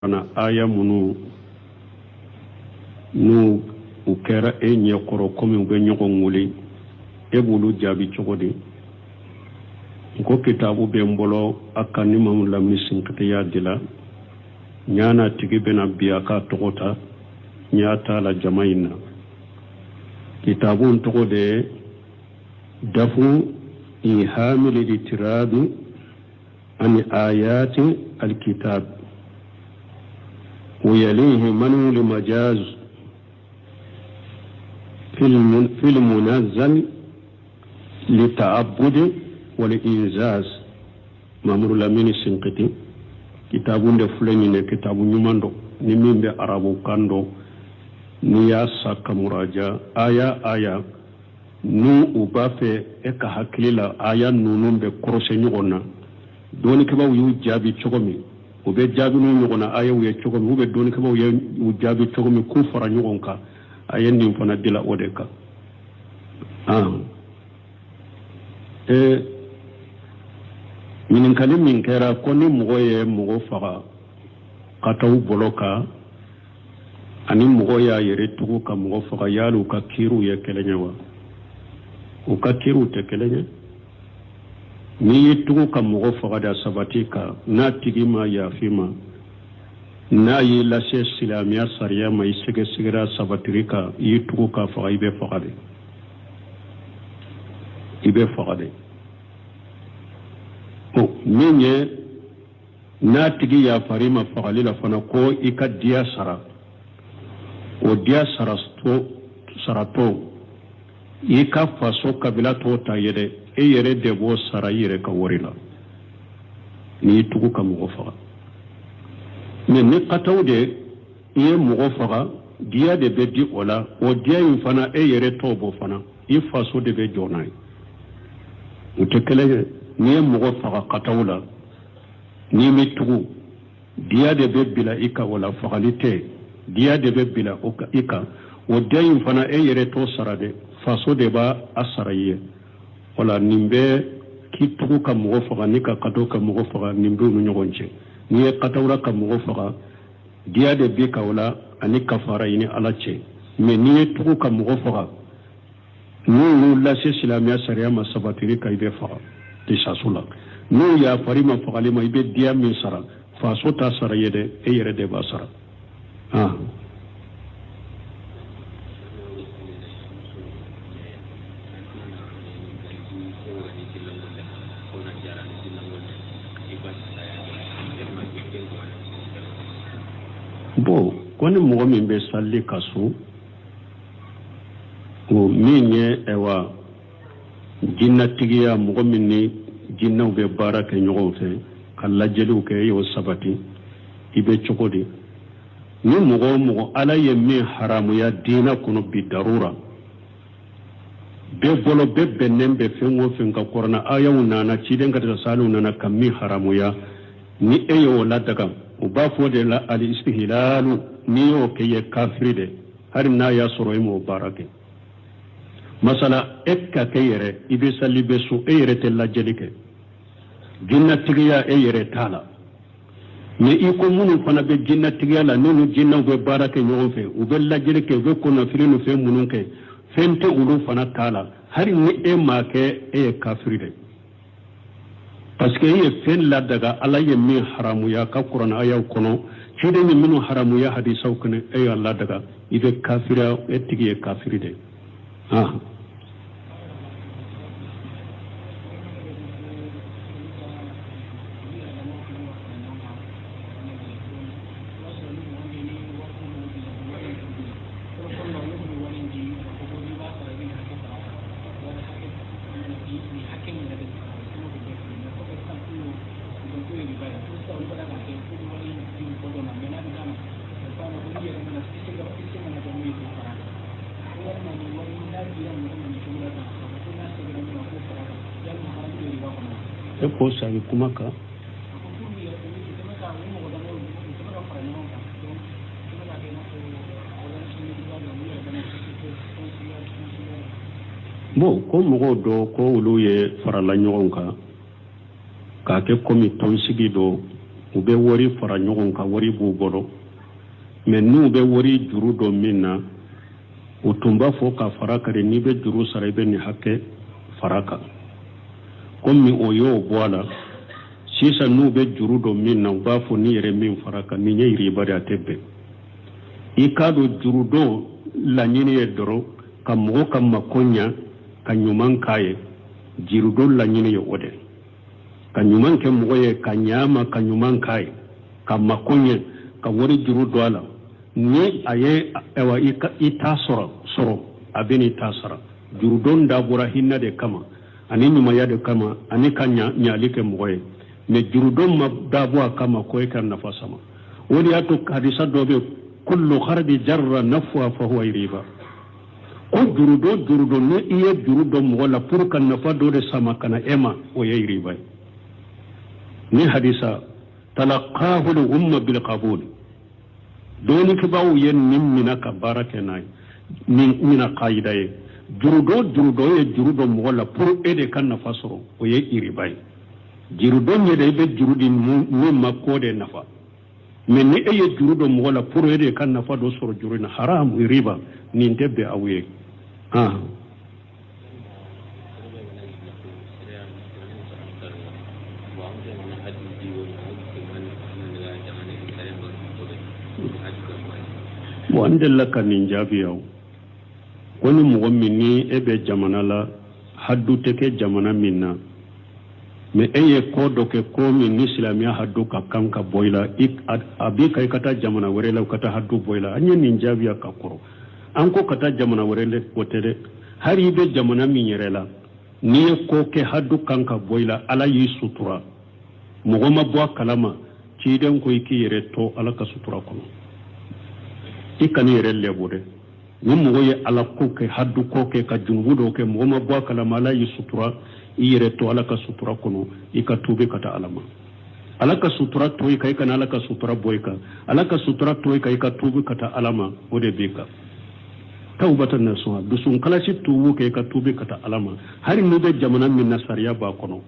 Kuranna aya minnu n'u u kɛra e ɲɛkɔrɔ komi u bɛ ɲɔgɔn wele, e b'olu jaabi cogo di? N ko kitabu bɛ n bolo a kan ni Mamudu Lamini Sinkiti y'a dila. N y'a n'a tigi bɛna bi a k'a tɔgɔ ta, n y'a t'a la jama in na. Kitabu in tɔgɔ de ye dafu ihamil itirabi an ayati alkitab wa yalihi manul majaz fil munazzal lita'abbudi wal inzaz. Mamudu Lamini Sinkiti kitabu de filɛ nin ye, kitabu ɲuman dɔ ni min bɛ arabu kan dɔn, n'i y'a san ka muraja aya aya n'u u b'a fɛ e ka hakili la aya ninnu bɛ kɔrɔsɛ ɲɔgɔn na, dɔnnikɛbaaw y'u jaabi cogo min, u bɛ jaabi n'u ɲɔgɔnna ayaw ye cogo min, u bɛ dɔnnikɛbaaw ye u jaabi cogo min k'u fara ɲɔgɔn kan, a ye nin fana dila o de kan. Ɲininkali min kɛra ko ni mɔgɔ ye mɔgɔ faga kataw bolo kan ani mɔgɔ y'a yɛrɛ tugu ka mɔgɔ faga, yali u ka kiiriw ye kelen ye wa? U ka kiiriw tɛ kelen ye. N'i y'i tugu ka mɔgɔ faga da sabati kan, n'a tigi ma yafa i ma, n'a y'i lase silamɛya sariya ma, i sɛgɛsɛgɛra sabatiri kan, i y'i tugu ka faga, i bɛ faga de, i bɛ faga de. Min ye n'a tigi yafar'i ma fagali la fana ko i ka diya sara, o diya saratɔ i ka faso kabila t'o ta ye dɛ, e yɛrɛ de b'o sara i yɛrɛ ka wari la n'i y'i tugu ka mɔgɔ faga. Mais ni kataw de i ye mɔgɔ faga, diya de bɛ di o la, o diya in fana e yɛrɛ t'o bɔ fana, i faso de bɛ jɔ n'a ye. U tɛ kelen ye. N'i ye mɔgɔ faga kataw la, n'i m'i tugu, diya de bɛ bila i kan o la, fagali tɛ, diya de bɛ bila i kan. O diya in fana e yɛrɛ t'o sara dɛ, faso de b'a a sara i ye. Wala nin bɛ k'i tugu ka mɔgɔ faga ni ka kataw ka mɔgɔ faga, nin b'u ni ɲɔgɔn cɛ. N'i ye kataw la ka mɔgɔ faga, diya de b'i kan o la ani kafara i ni Ala cɛ. Mais n'i ye tugu ka mɔgɔ faga, n'u y'u lase silamɛya sariya ma sabatiri kan, i bɛ faga kisasu la. N'u yafar'i ma fagali ma, i bɛ diya min sara, faso t'a sara i ye dɛ, e yɛrɛ de b'a sara. Bon, ko ni mɔgɔ min bɛ sali ka sun, o min ye ɛwa jinnatigiya, mɔgɔ min ni jinnaw bɛ baara kɛ ɲɔgɔn fɛ ka lajɛliw kɛ, e y'o sabati, i bɛ cogo di? Ni mɔgɔ o mɔgɔ Ala ye min haramuya diinɛ kɔnɔ bi darura bɛɛ bolo, bɛɛ bɛnnen bɛ fɛn o fɛn kan, kuranɛ ayaw nana, ciden ka saliw nana ka min haramuya, ni e y'o ladaga, u b'a fɔ de la alistihilalu, n'i y'o kɛ i ye kafiri de, hali n'a y'a sɔrɔ e m'o baara kɛ. Masala e ka kɛ yɛrɛ i bɛ sali bɛ sun, e yɛrɛ tɛ lajɛli kɛ, jinnatigiya e yɛrɛ t'a la. Mais i ko minnu fana bɛ jinnatigiya la, n'u ni jinnaw bɛ baara kɛ ɲɔgɔn fɛ, u bɛ lajɛli kɛ, u bɛ kɔnɔfili ni fɛn minnu kɛ, fɛn tɛ olu fana t'a la, hali ni e m'a kɛ, e ye kafiri de, parce que e ye fɛn ladaga Ala ye min haramuya ka kuranɛ ayaw kɔnɔ, ciden ye minnu haramuya hadisaw kɔnɔ, e y'a ladaga, i bɛ kafiriya, e tigi ye kafiri de. E k'o sagi kuma kan. Bon, ko mɔgɔw dɔ ko olu ye farala ɲɔgɔn kan k'a kɛ komi tɔnsigi dɔ, U bɛ wari fara ɲɔgɔn kan, wari b'u bolo, mais n'u bɛ wari juru don min na, u tun b'a fɔ ka fara kan de, n'i bɛ juru sara, i bɛ nin hakɛ fara kan. Komi o y'o bɔ a la sisan, n'u bɛ juru don min na, u b'a fɔ n'i yɛrɛ min fara kan, nin ye riba de, a tɛ bɛn. I k'a dɔn, jurudon laɲini ye dɔrɔn ka mɔgɔ ka mako ɲa, ka ɲuman k'a ye. Jurudon laɲini ye o de, ka ɲuman kɛ mɔgɔ ye, ka ɲa ma, ka ɲuman k'a ye, ka mako ɲɛ, ka wari juru don a la. Ni a ye, ayiwa, i ta sɔrɔ, a bɛ n'i ta sara. Jurudon dabɔra hinɛ de kama ani ɲumanya de kama ani ka ɲali kɛ mɔgɔ ye, mais jurudon ma dabɔ a kama ko e ka nafa sama. O de y'a to hadisa dɔ bɛ, kullu qardi jarra nafa fa huwa riba, ko jurudon jurudon, ni i ye juru don mɔgɔ la pour ka nafa dɔ de sama ka na e ma, o ye riba ye. Ni hadisa talaqahu l umma bil qabul, dɔnnikɛbaaw ye nin mina ka baara kɛ n'a ye, nin mina kayida ye. Jurudon jurudon ye juru don mɔgɔ la pour e de ka nafa sɔrɔ, o ye iriba ye. Jurudon ye de i bɛ juru di min ma k'o de nafa, mais ni e ye juru don mɔgɔ la pour e de ka nafa dɔ sɔrɔ juru in na, haram, riba, nin tɛ bɛn aw ye. Bon, n delila ka nin jaabi aw ko ni mɔgɔ min ni e bɛ jamana la, hadu tɛ kɛ jamana min na, mais e ye ko dɔ kɛ, ko min ni silamɛya hadu ka kan ka bɔ i la, a b'i kan i ka taa jamana wɛrɛ la, ka taa hadu bɔ i la. An ye nin jaabiya ka kɔrɔ. An ko ka taa jamana wɛrɛ la, o tɛ dɛ. Hali i bɛ jamana min yɛrɛ la, n'i ye ko kɛ, hadu kan ka bɔ i la, Ala y'i sutura, mɔgɔ ma bɔ a kalama, ciden ko i k'i yɛrɛ to Ala ka sutura kɔnɔ, i kan'i yɛrɛ lɛbɔ dɛ. Ni mɔgɔ ye Ala ko kɛ, hadu ko kɛ, ka junubu dɔw kɛ, mɔgɔ ma bɔ a kalama, Ala y'i sutura, i yɛrɛ to Ala ka sutura kɔnɔ, i ka tuubi ka taa Ala ma. Ala ka sutura to i kan, i kana Ala ka sutura bɔ i kan. Ala ka sutura to i kan, i ka tuubi ka taa Ala ma, o de b'i kan. Tawbatan nasuha, dusun kalasi tuubu kɛ, i ka tuubi ka taa Ala ma. Hali n'i bɛ jamana min na, sariya b'a kɔnɔ,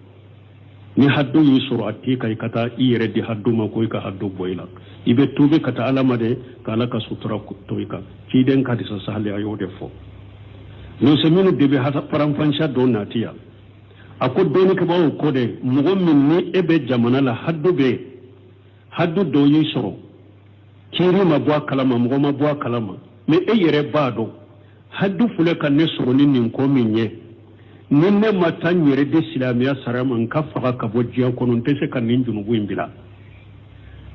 ni haddu y'i sɔrɔ, a t'i kan i ka taa i yɛrɛ di haddu ma ko i ka haddu bɔ i la. I bɛ tuubi ka taa Ala ma de, ka Ala ka sutura to i kan. Ciden ka hadisa sahali, a y'o de fɔ. Minnu de bɛ faranfasiya dɔ nati yan, a ko dɔnnikɛbaaw ko de, mɔgɔ min ni e bɛ jamana la, haddu bɛ yen, haddu dɔ y'i sɔrɔ, kiiri ma bɔ a kalama, mɔgɔ ma bɔ a kalama, mais e yɛrɛ b'a dɔn haddu filɛ ka ne sɔrɔ ni nin ko min ye, ni ne ma taa n yɛrɛ di silamɛya sariya ma, n ka faga ka bɔ diɲɛ kɔnɔ, n tɛ se ka nin junubu in bila.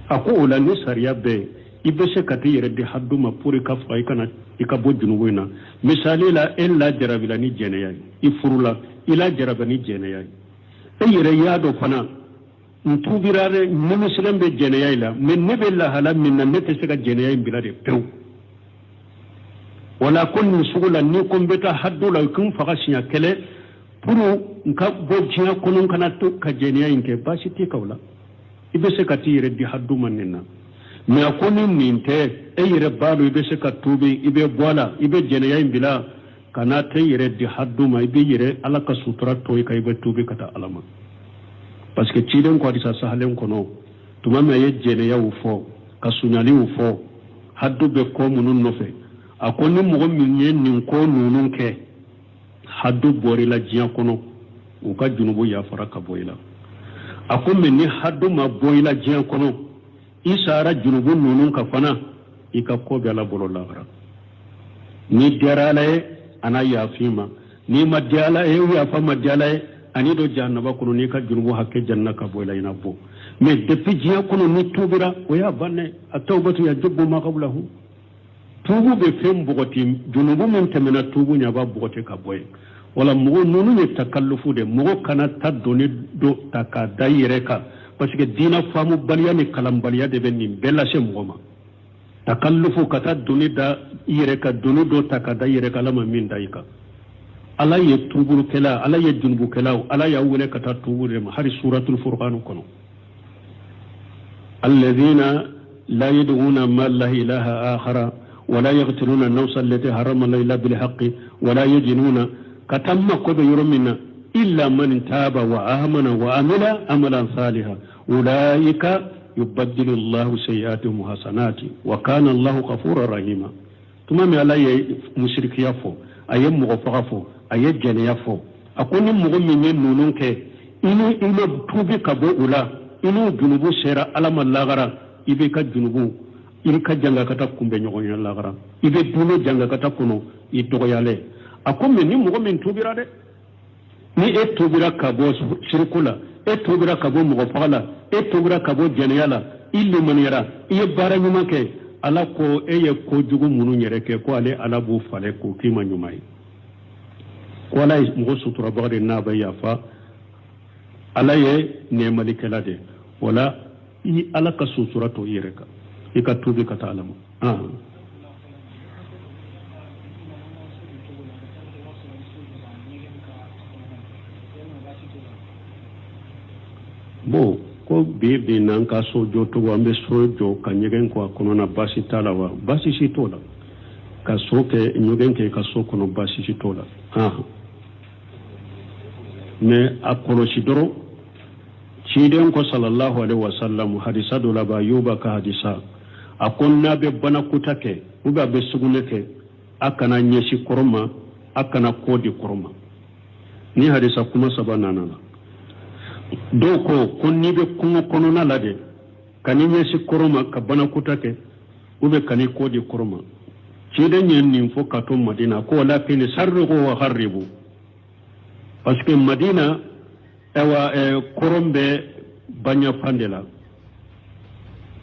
A ko o la, ni sariya bɛ yen, i bɛ se ka t'i yɛrɛ di haddu ma pour i ka faga, i kana i ka bɔ junubu in na. Misali la, e lajarabila ni jɛnɛya ye, i furula, i lajarabila ni jɛnɛya ye, e yɛrɛ y'a dɔn fana, n tuubira dɛ, nimisilen bɛ jɛnɛya in la, mais ne bɛ lahala min na, ne tɛ se ka jɛnɛya in bila de pewu. Wala ko nin sugu la, ni ko n bɛ taa haddu la, k'u faga siɲɛ kelen pour n ka bɔ diɲɛ kɔnɔ, n kana to ka jɛnɛya in kɛ, baasi t'i kan o la, i bɛ se ka t'i yɛrɛ di haddu ma nin na. Mais a ko ni nin tɛ, e yɛrɛ b'a dɔn i bɛ se ka tuubi, i bɛ bɔ a la, i bɛ jɛnɛya in bila, kana t'i yɛrɛ di haddu ma, i b'i yɛrɛ Ala ka sutura to i kan, i bɛ tuubi ka taa Ala ma. Parce que ciden ko hadisa sahalen kɔnɔ, tuma min a ye jɛnɛyaw fɔ, ka suɲaliw fɔ, haddu bɛ ko minnu nɔfɛ, a ko ni mɔgɔ min ye nin ko ninnu kɛ, haddu bɔr'i la diɲɛ kɔnɔ, u ka junubu yafara ka bɔ i la. A ko mais ni haddu ma bɔ i la diɲɛ kɔnɔ, i sara junubu ninnu kan fana, i ka ko bɛ Ala bolo lahara. N'i diyara Ala ye, a n'a yafa i ma. N'i ma diya Ala ye, yafa ma diya Ala ye, ani don jahanaba kɔnɔ, n'i ka junubu hakɛ janna ka bɔ i la, i na bɔ. Mais depuis diɲɛ kɔnɔ, ni tuubira, o y'a bannen. At-tawbatu yajubbu ma qablahu, tuubu bɛ fɛn bɔgɔti, junubu min tɛmɛna tuubu ɲɛ, a b'a bɔgɔti ka bɔ yen. Wala mɔgɔ ninnu ye takallufu de, mɔgɔ kana ta doni dɔ ta k'a da i yɛrɛ kan, parce que diinɛ faamubaliya ni kalanbaliya de bɛ nin bɛɛ lase mɔgɔ ma. Takallufu, ka taa doni da i yɛrɛ kan, doni dɔ ta ka da i yɛrɛ kan, Ala ma min da i kan. Ala ye tuubukɛla, Ala ye junubukɛlaw, Ala y'a wele ka taa tuubu de ma. Hali suratul furqan kɔnɔ, alladhina la yad'una ma Allahi ilaha akhara wala yaqtuluna an-nafsa allati harrama Allah illa bil haqqi wala yajinuna, ka taa mako bɛ yɔrɔ min na, illa man taba wa amana wa amila amalan saliha ulaika. yubaddilu llahu sayiatihim hasanati wa kana allahu ghafura rahima. Tuma min Ala ye musirikiya fɔ, a ye mɔgɔ faga fɔ, a ye jɛnɛya fɔ, a ko ni mɔgɔ min ye ninnu kɛ, i ni i ma tuubi ka bɔ u la, i n'u junubu sera Ala ma lagara, i b'i ka junubu, i ka jangakata kunbɛ ɲɔgɔnya lagara, i bɛ duumɛ jangakata kɔnɔ i dɔgɔyalen. A ko mais ni mɔgɔ min tuubira dɛ, ni e tuubira ka bɔ siriku la, e tuubira ka bɔ mɔgɔ faga la, e tuubira ka bɔ jɛnɛya la, i limaniyara, i ye baara ɲuman kɛ, Ala ko e ye kojugu minnu yɛrɛ kɛ, ko ale Ala b'u falen k'o k'i ma ɲuman ye. Ko Ala ye mɔgɔ suturabaga de, n'a bɛ yafa, Ala ye nɛɛmalikɛla de. O la i Ala ka sutura to i yɛrɛ kan, i ka tuubi ka taa Ala ma. Bon, ko bi bi n'an ka so jɔ cogo, an bɛ so jɔ ka ɲɛgɛn kɛ a kɔnɔna, baasi t'a la wa? Baasi si t'o la. Ka so kɛ ɲɛgɛn kɛ i ka so kɔnɔ, baasi si t'o la. Mais a kɔlɔsi dɔrɔn, ciden ko sallallahu alaihi wasallam hadisa dɔ la, Aba Ayuba ka hadisa, a ko n'a bɛ banakota kɛ ou bien a bɛ sugunɛ kɛ, a kana ɲɛsin kɔrɔn ma, a kana kɔ di kɔrɔn ma. Ni hadisa kuma saba nana la, dɔw ko ko n'i bɛ kungo kɔnɔna la de, kan'i ɲɛsin kɔrɔn ma ka banakota kɛ ou bien kan'i kɔ di kɔrɔn ma. Ciden ye nin fɔ ka to Madina, ko walakin sharriqu wa gharribu, parce que Madina ayiwa kɔrɔn bɛ baɲafan de la,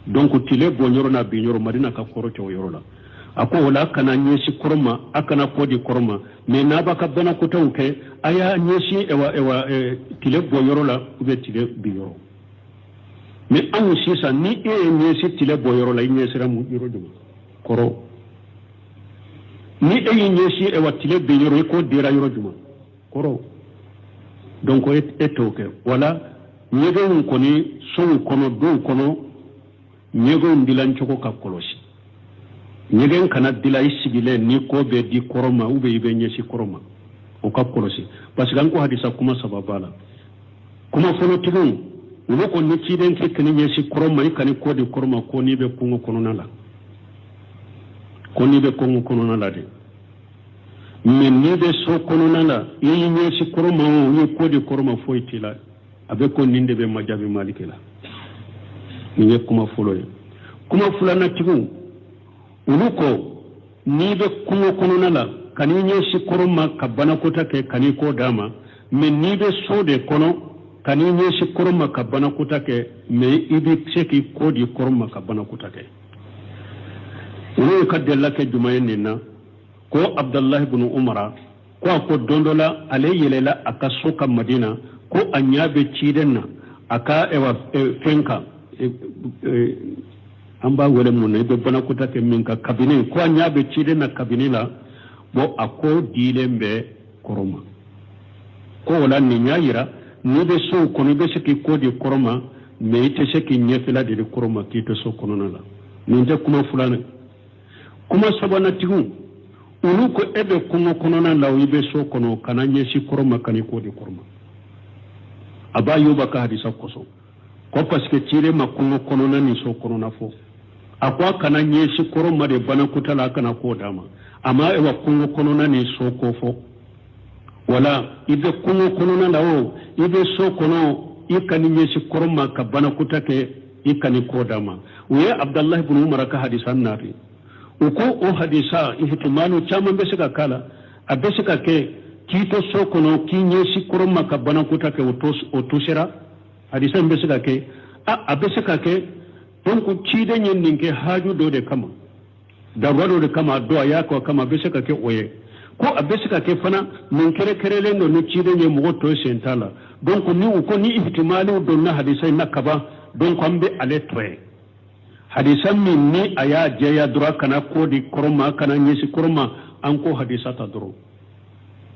donc tile bɔ yɔrɔ n'a bin yɔrɔ, Madina ka kɔrɔn cɛ o yɔrɔ la. A ko o la, a kana ɲɛsin kɔrɔn ma, a kana kɔ di kɔrɔn ma, mais n'a b'a ka banakɔtaw kɛ, a y'a ɲɛsin ayiwa ayiwa tile bɔ yɔrɔ la ou bien tile bin yɔrɔ. Mais anw sisan, ni e ye ɲɛsin tile bɔ yɔrɔ la, i ɲɛsira yɔrɔ jumɛn? Kɔrɔn. Ni e y'i ɲɛsin ayiwa tile bin yɔrɔ, i kɔ dira yɔrɔ jumɛn? Kɔrɔn. Donc e t'o kɛ. Wala ɲɛgɛnw kɔni, sow kɔnɔ, dɔw kɔnɔ, ɲɛgɛnw dilancogo ka kɔlɔsi. Ɲɛgɛn kana dilan i sigilen ni kɔ bɛ di kɔrɔn ma ou bien i bɛ ɲɛsin kɔrɔn ma, o ka kɔlɔsi, parce que an ko hadisa kuma saba b'a la. Kuma fɔlɔtigiw olu ko ni ciden k'i kana ɲɛsin kɔrɔn ma, i kana kɔ di kɔrɔn ma, ko n'i bɛ kungo kɔnɔna la, ko n'i bɛ kungo kɔnɔna la de. Mais n'i bɛ so kɔnɔna la, i y'i ɲɛsin kɔrɔn ma o, i ye kɔ di kɔrɔn ma, foyi t'i la. A bɛ ko nin de bɛ majabi Maliki la. Nin ye kuma fɔlɔ ye. Kuma filanatigiw olu ko n'i bɛ kungo kɔnɔna la, kan'i ɲɛsin kɔrɔn ma ka banakota kɛ, kan'i kɔ d'a ma. Mais n'i bɛ so de kɔnɔ, kan'i ɲɛsin kɔrɔn ma ka banakota kɛ, mais i bɛ se k'i kɔ di kɔrɔn ma ka banakota kɛ. Olu ka delila kɛ jumɛn ye nin na? Ko Abdalahi bin Umara ko a ko don dɔ la, ale yɛlɛla a ka so kan Madina, ko a ɲa bɛ ciden na a ka ɛwa fɛn kan, an b'a wele mun na, i bɛ banakota kɛ min kan, kabini, ko a ɲa bɛ ciden na kabini la. Bon, a kɔ dilen bɛ kɔrɔn ma. Ko o la, nin y'a yira n'i bɛ sow kɔnɔ, i bɛ se k'i kɔ di kɔrɔn ma, mais i tɛ se k'i ɲɛfɛla de di kɔrɔn ma k'i to so kɔnɔna la. Nin tɛ kuma filanan. Kuma sabanatigiw olu ko e bɛ kungo kɔnɔna la o, i bɛ so kɔnɔ, kana ɲɛsin kɔrɔn ma, kan'i kɔ di kɔrɔn ma. Aba Ayuba ka hadisa kosɔn, ko parce que ciden ma kungo kɔnɔna ni so kɔnɔna fɔ. A ko a kana ɲɛsin kɔrɔn ma de banakota la, a kana kɔ d'a ma. A ma ewa kungo kɔnɔna ni so ko fɔ. Wala i bɛ kungo kɔnɔna la o, i bɛ so kɔnɔ, i kan'i ɲɛsin kɔrɔn ma ka banakota kɛ, i kan'i kɔ d'a ma. U ye Abdalahi bin Umar ka hadisa naati. U ko o hadisa ihtimalu caman bɛ se ka k'a la. A bɛ se ka kɛ k'i to so kɔnɔ, k'i ɲɛsin kɔrɔn ma ka banakota kɛ, o to sera hadisa in bɛ se ka kɛ. A bɛ se ka kɛ donc ciden ye nin kɛ haju dɔ de kama, darura dɔ de kama, a don a y'a kɔ kama, a bɛ se ka kɛ o ye. Ko a bɛ se ka kɛ fana nin kɛrɛkɛrɛlen don ni ciden ye, mɔgɔ tɔ sen t'a la. Donc ni u ko ni ihtimaliw donna hadisa in na kaban, donc an bɛ ale to ye. Hadisa min ni a y'a jɛya dɔrɔn, kana kɔ di kɔrɔn ma, kana ɲɛsin kɔrɔn ma, an ko hadisa ta dɔrɔn.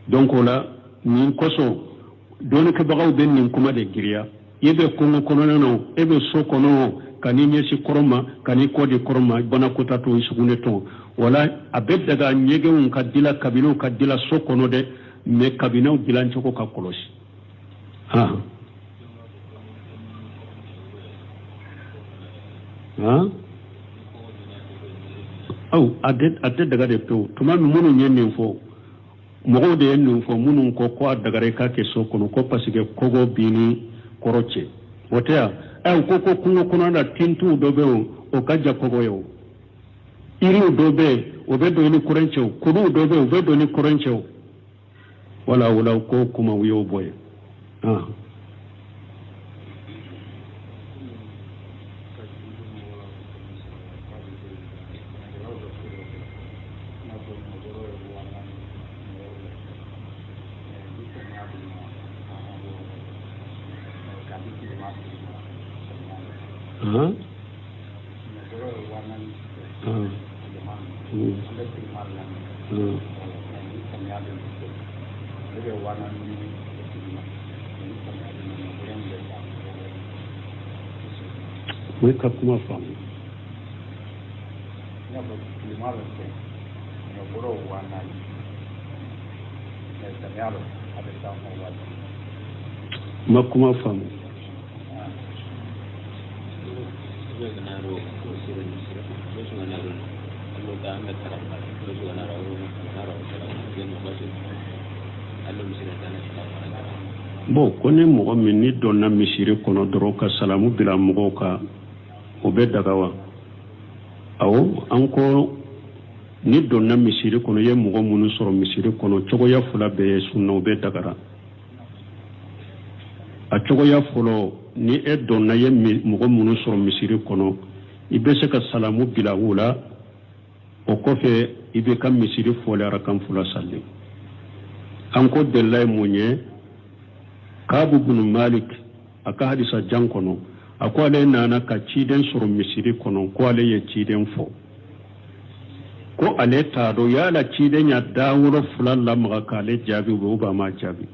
Donc o la, nin kosɔn dɔnnikɛbagaw bɛ nin kuma de giriya: e bɛ kungo kɔnɔna na o, e bɛ so kɔnɔ o, kan'i ɲɛsin kɔrɔn ma, kan'i kɔ di kɔrɔn ma, banakota to, sugunɛ tɔn. Wala a bɛ daga ɲɛgɛnw ka dila, kabiniw ka dila so kɔnɔ dɛ, mais kabiniw dilancogo ka kɔlɔsi. Han. Han aw, a tɛ daga de pewu. Tuma min minnu ye nin fɔ, mɔgɔw de ye nin fɔ minnu ko ko a dagara i k'a kɛ so kɔnɔ, ko parce que kogo b'i ni kɔrɔn cɛ, o tɛ yan. Ɛ, ko ko kungo kɔnɔ la, tintuw dɔ bɛ yen, o ka jan kogo ye. O yiriw dɔ bɛ yen, o bɛ don i ni kɔrɔn cɛ. O kuluw dɔ bɛ yen, o bɛ don i ni kɔrɔn cɛ. O wala wala ko kuma u y'o bɔ yen. Ah. Hein? Ah. Hmm. O ye ka kuma faamu. Ma kuma faamu. Bon, ko ni mɔgɔ min ni donna misiri kɔnɔ dɔrɔn ka salamu bila mɔgɔw kan, o bɛ daga wa? Awɔ, an ko ni donna misiri kɔnɔ, i ye mɔgɔ minnu sɔrɔ misiri kɔnɔ, cogoya fila bɛɛ ye sunna, o bɛɛ dagara. A cogoya fɔlɔ, ni e donna, ye mɔgɔ minnu sɔrɔ misiri kɔnɔ, i bɛ se ka salamu bila u la. O kɔfɛ, i bɛ ka misiri fɔli arakan fila sali. An ko delila ye mun ye? Kabu bunu Malik a ka hadisa jan kɔnɔ, a ko ale nana ka ciden sɔrɔ misiri kɔnɔ, ko ale ye ciden fɔ, ko ale t'a dɔn yala ciden y'a dawolo fila lamaga k'ale jaabi ou bien a ma jaabi,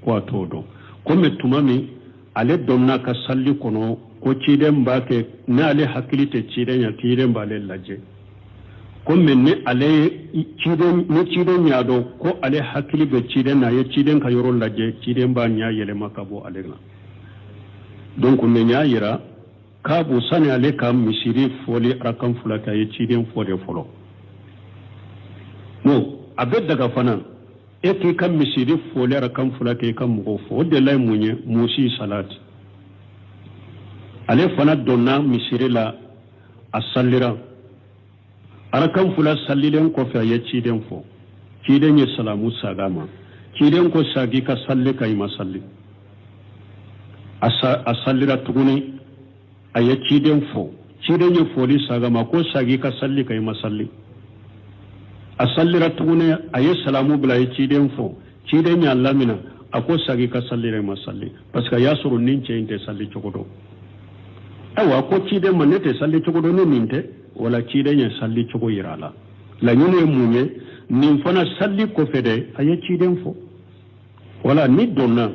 ko a t'o dɔn. Komi tuma min ale donna ka salli kɔnɔ, ko ciden b'a kɛ n'ale hakili tɛ ciden ya, ciden b'ale lajɛ. Komi ni ale ciden, ni ciden y'a dɔn ko ale hakili bɛ ciden na, a ye ciden ka yɔrɔ lajɛ, ciden b'a ɲɛ yɛlɛma ka bɔ ale la. Donc nin y'a yira Kabu, sani ale ka misiri fɔli arakan fila kɛ, a ye ciden fɔ de fɔlɔ. Bon, a bɛ daga fana e k'i ka misiri fɔli arakan fila kɛ, i ka mɔgɔw fɔ. O delila ye mun ye? Musi salati, ale fana donna misiri la, a salira arakan fila. Salilen kɔfɛ, a ye ciden fɔ. Ciden ye salamu saga ma. Ciden ko: sagi ka salli kan, i ma salli. A salira tuguni, a ye ciden fɔ. Ciden ye foli saga ma, ko sagi ka salli kan, i ma salli. A salira tuguni, a ye salamu bila, a ye ciden fɔ. Ciden y'a lamina, a ko: sagi ka salli la, i ma salli. Parce que a y'a sɔrɔ nin cɛ in tɛ salli cogo dɔn. Ayiwa, a ko ciden ma: ne tɛ salli cogo dɔn ni nin tɛ. Wala ciden ye salli cogo yira a la. Laɲini ye mun ye? Nin fana salli kɔfɛ dɛ, a ye ciden fɔ. Wala ni donna,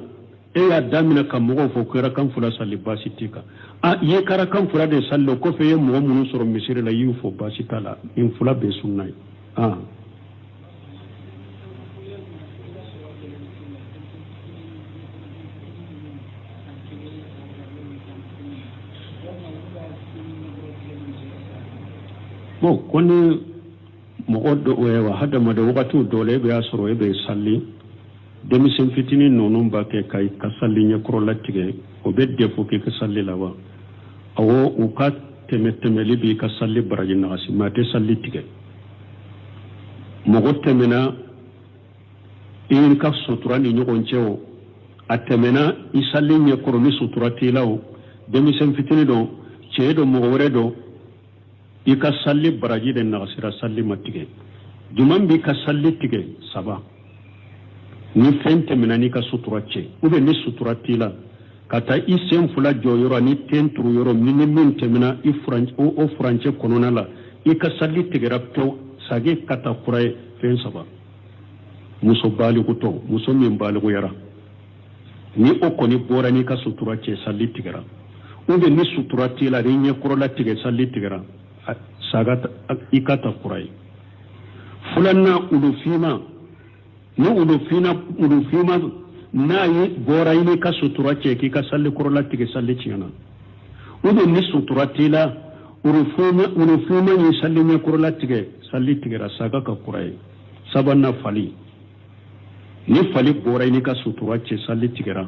e y'a daminɛ ka mɔgɔw fɔ ko arakan fila sali, baasi t'i kan. A i ye karakan fila de sali, o kɔfɛ i ye mɔgɔ minnu sɔrɔ misiri la, i y'u fɔ, baasi t'a la. Nin fila bɛɛ sunna ye. Ah. Bon, ko ni mɔgɔ dɔ wa hadamaden, wagatiw dɔ la, e bɛ y'a sɔrɔ e bɛ sali, denmisɛn fitinin ninnu b'a kɛ ka i ka sali ɲɛkɔrɔla tigɛ, o bɛ défaut k'i ka sali la wa? Awɔ, u ka tɛmɛ tɛmɛli b'i ka sali baraji nagasi, mais a tɛ sali tigɛ. Mɔgɔ tɛmɛna i ka sutura ni ɲɔgɔn cɛ, o a tɛmɛna i sali ɲɛkɔrɔ ni sutura t'i la, o denmisɛn fitinin don, cɛ don, mɔgɔ wɛrɛ don, i ka sali baraji de nagasira, sali ma tigɛ. Jumɛn b'i ka sali tigɛ? Saba: ni fɛn tɛmɛna n'i ka sutura cɛ, ou bien ni sutura t'i la, ka taa i sen fila jɔ yɔrɔ ni ten turu yɔrɔ min, ni min tɛmɛna i o furancɛ kɔnɔna la, i ka sali tigɛra pewu, sagi ka taa kura ye. Fɛn saba: muso baligutɔ, muso min baliguyara, ni o kɔni bɔra n'i ka sutura cɛ, sali tigɛra. Ou bien ni sutura t'i la, ni ɲɛkɔrɔla tigɛ, sali tigɛra, saga i ka ta kura ye. Filanan, ulufinma, ni ulufinna, ulufinma n'a ye bɔra i n'i ka sutura cɛ k'i ka sali kɔrɔla tigɛ, sali tiɲɛna. Ou bien ni sutura t'i la, Uru finman ye sali ɲɛkɔrɔla tigɛ, sali tigɛra, saga ka kura ye. Sabanan, fali. Ni fali bɔra i n'i ka sutura cɛ, sali tigɛra.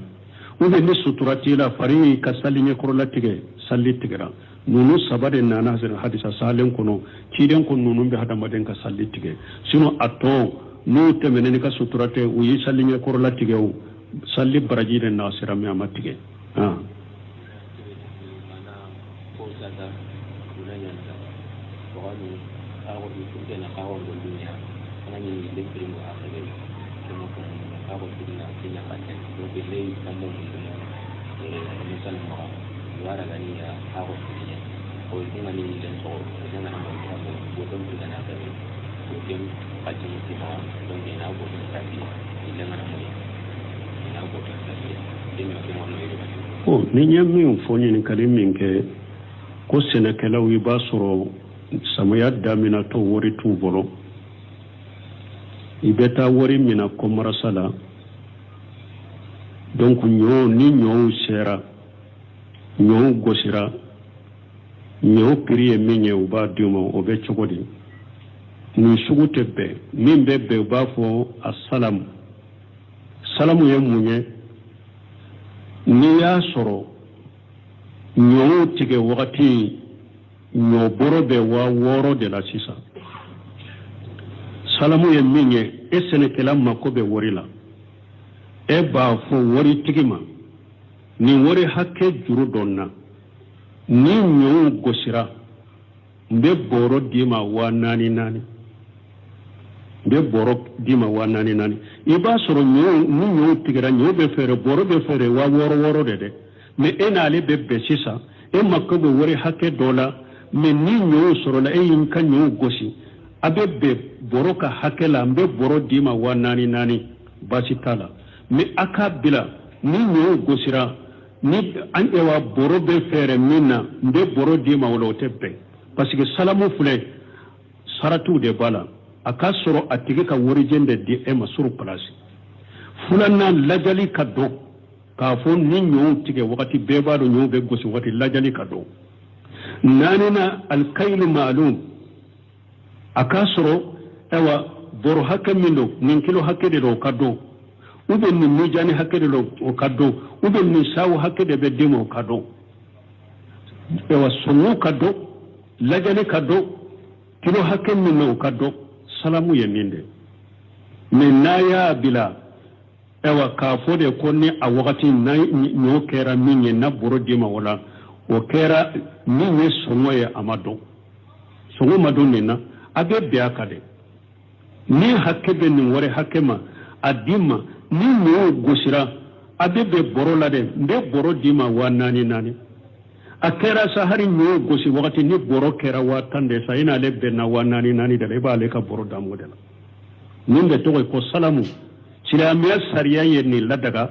Ou bien ni sutura t'i la, fali y'i ka sali ɲɛkɔrɔla tigɛ, sali tigɛra. Ninnu saba de nana hadisa salen kɔnɔ. Ciden ko ninnu bɛ hadamaden ka sali tigɛ. Sinon a tɔ, n'u tɛmɛnen n'i ka sutura tɛ, u ye sali ɲɛkɔrɔla tigɛ, o sali baraji de nasira, mais a ma tigɛ. Ah. Ni n ye min fɔ, ɲininkali min kɛ ko sɛnɛkɛlaw, i b'a sɔrɔ samiya daminɛtɔ, wari t'u bolo, i bɛ taa wari mina commerce la. Donc ɲɔ, ni ɲɔw sera, ɲɔw gosira, ɲɔ prix ye min ye, u b'a d'u ma. O bɛ cogo di? Nin sugu tɛ bɛn. Min bɛ bɛn, u b'a fɔ a salamu. Salamu ye mun ye? N'i y'a sɔrɔ ɲɔw tigɛ wagati, ɲɔ bɔrɔ bɛ 6000 de la sisan, salamu ye min ye, e sɛnɛkɛla mako bɛ wari la, e b'a fɔ waritigi ma: nin wari hakɛ juru don n na, ni ɲɔw gosira, n bɛ bɔrɔ d'i ma waa naani naani, n bɛ bɔrɔ d'i ma waa naani naani. I b'a sɔrɔ ɲɔw, ni ɲɔw tigɛra, ɲɔw bɛ feere, bɔrɔ bɛ feere waa wɔɔrɔ wɔɔrɔ de dɛ. Mais e n'ale bɛ bɛn sisan, e mako bɛ wari hakɛ dɔ la, mais ni ɲɔw sɔrɔla, e y'i ka ɲɔw gosi, a bɛ bɛn bɔrɔ ka hakɛ la, n bɛ bɔrɔ d'i ma waa naani naani, baasi t'a la. Mais a k'a bila, ni ɲɔw gosira, ni an ewa bɔrɔ bɛ feere min na, n bɛ bɔrɔ d'i ma o la, o tɛ bɛn, parce que salamu filɛ, saratiw de b'a la. A k'a sɔrɔ a tigi ka warijɛ de di e ma sur place. Filanan, lajali ka dɔn k'a fɔ ni ɲɔw tigɛ wagati, bɛɛ b'a dɔn ɲɔw bɛ gosi wagati, lajali ka dɔn. Naaninan, alikayilu maalum, a k'a sɔrɔ ayiwa bɔrɔ hakɛ min don, nin kilo hakɛ de don, o ka dɔn, ou bien nin mijani hakɛ de don, o ka dɔn, ou bien nin sawo hakɛ de bɛ d'i ma, o ka dɔn. Ayiwa, sɔngɔ ka dɔn, lajali ka dɔn, kilo hakɛ min na, o ka dɔn. Salamu ye nin de. Mais n'a y'a bila, ayiwa, k'a fɔ de ko ni a wagati na ɲɔ kɛra min ye, na bɔrɔ d'i ma o la, o kɛra min ye sɔngɔ ye, a ma dɔn, sɔngɔ ma dɔn nin na, a bɛ bɛn a kan dɛ. Ni hakɛ bɛ nin wari hakɛ ma, a d'i ma. Ni ɲɔw gosira, a bɛ bɛn bɔrɔ la dɛ, n bɛ bɔrɔ d'i ma waa naani naani. A kɛra sa, hali ɲɔw gosi wagati, ni bɔrɔ kɛra 10 000 de sa, i n'ale bɛnna waa naani naani de la, i b'ale ka bɔrɔ d'a ma o de la. Nin de tɔgɔ ye ko salamu. Silamɛya sariya ye nin ladaga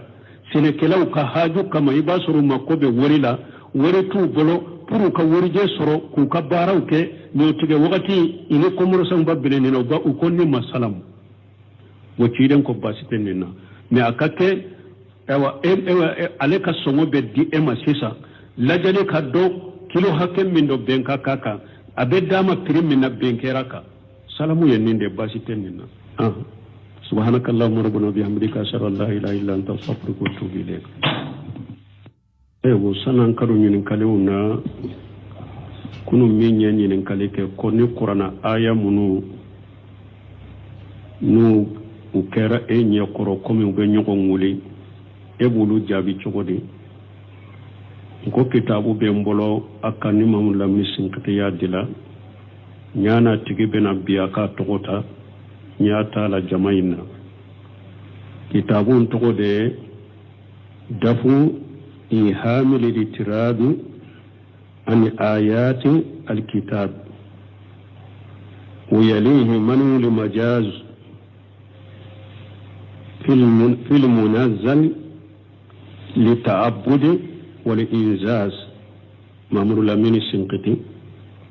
sɛnɛkɛlaw ka haju kama. I b'a sɔrɔ u mako bɛ wari la, wari t'u bolo, pour u ka warijɛ sɔrɔ k'u ka baaraw kɛ ɲɔtigɛ wagati, i ni commerçant ba bɛnɛ nin na, u ba u ko ne ma salamu. O ciden ko baasi tɛ nin na, mais a ka kɛ, ayiwa, ale ka sɔngɔ bɛ di e ma sisan, lajɛli ka dɔn, kilo hakɛ min don, bɛn ka k'a kan, a bɛ d'a ma prix min na, bɛn kɛra kan. Salamu ye nin de, baasi tɛ nin na. Subhanaka allahumma rabbana bihamdika, ashhadu an la ilaha illa anta, astaghfiruka wa atubu ilayk. Ewo, san'an ka don ɲininkaliw na, kunu min ye ɲininkali kɛ ko ni kurana aya minnu n'u u kɛra e ɲɛkɔrɔ komi u bɛ ɲɔgɔn wele, e b'olu jaabi cogo di? N ko kitabu bɛ n bolo, a ka ni Mamudu Lamini Sinkiti y'a dila n y'a n'a tigi bɛna bi, a k'a tɔgɔ ta, n y'a t'a la jama in na. Kitabu n tɔgɔ de ye dafu ihamil litirabi ani ayati alkitab ويليه منع المجاز في المنزل للتعبد والإنجاز. Mamadu Lamini Sinkiti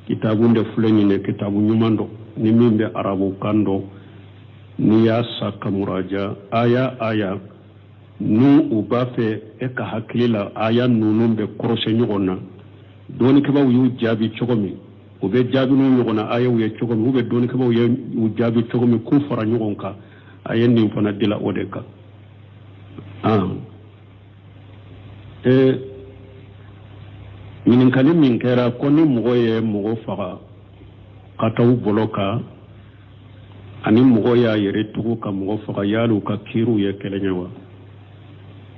kitabu de filɛ nin ye, kitabu ɲuman dɔ. Ni min bɛ arabu kan dɔn, n'i y'a sa ka muraja aya aya, n'u u b'a fɛ e ka hakili la aya ninnu bɛ kɔrɔsɛ ɲɔgɔn na. Dɔnnikɛbaaw y'u jaabi cogo min, u bɛ jaabi n'u ɲɔgɔnna ayaw ye cogo min, u bɛ dɔnnikɛbaaw ye u jaabi cogo min k'u fara ɲɔgɔn kan, a ye nin fana dila o de kan. Ee, ɲininkali min kɛra ko ni mɔgɔ ye mɔgɔ faga kataw bolo kan ani mɔgɔ y'a yɛrɛ tugu ka mɔgɔ faga, yali u ka kiiriw ye kelen ye wa?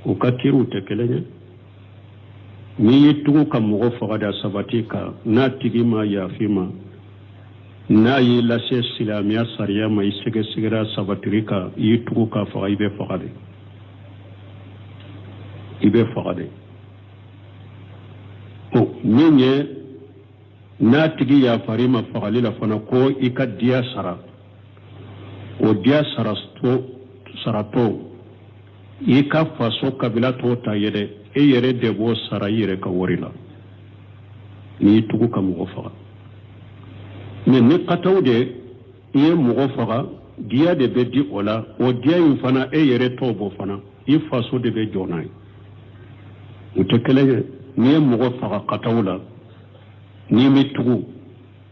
U ka kiiriw tɛ kelen ye. N'i y'i tugu ka mɔgɔ faga da sabati kan, n'a tigi ma yafa i ma, n'a y'i lase silamɛya sariya ma, i sɛgɛsɛgɛra sabatiri kan, i y'i tugu ka faga, i bɛ faga de, i bɛ faga de. Min ye n'a tigi yafar'i ma fagali la fana ko i ka diya sara, o diya saratɔ i ka faso kabila tɔw ta ye dɛ, e yɛrɛ de b'o sara i yɛrɛ ka wari la n'i y'i tugu ka mɔgɔ faga. Mɛ ni kataw de i ye mɔgɔ faga, diya de bɛ di o la, o diya in fana e yɛrɛ t'o bɔ fana, i faso de bɛ jɔ n'a ye. U tɛ kelen ye. N'i ye mɔgɔ faga kataw la, n'i m'i tugu,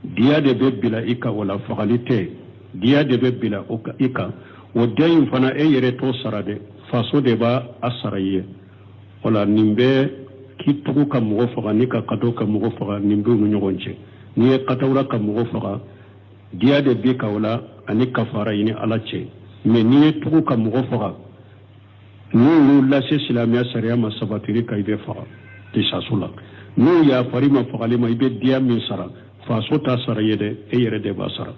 diya de bɛ bila i kan o la, fagali tɛ, diya de bɛ bila i kan. O diya in fana e yɛrɛ t'o sara dɛ, faso de b'a a sara i ye. O la nin bɛ k'i tugu ka mɔgɔ faga ni ka kataw ka mɔgɔ faga, nin b'u ni ɲɔgɔn cɛ. N'i ye kataw la ka mɔgɔ faga, diya de b'i kan o la ani kafara i ni Ala cɛ. Mɛ n'i ye tugu ka mɔgɔ faga, n'u y'u lase silamɛya sariya ma sabatiri kan, i bɛ faga kisasu la. N'u yafar'i ma fagali ma, i bɛ diya min sara, faso t'a sara i ye dɛ, e yɛrɛ de b'a sara.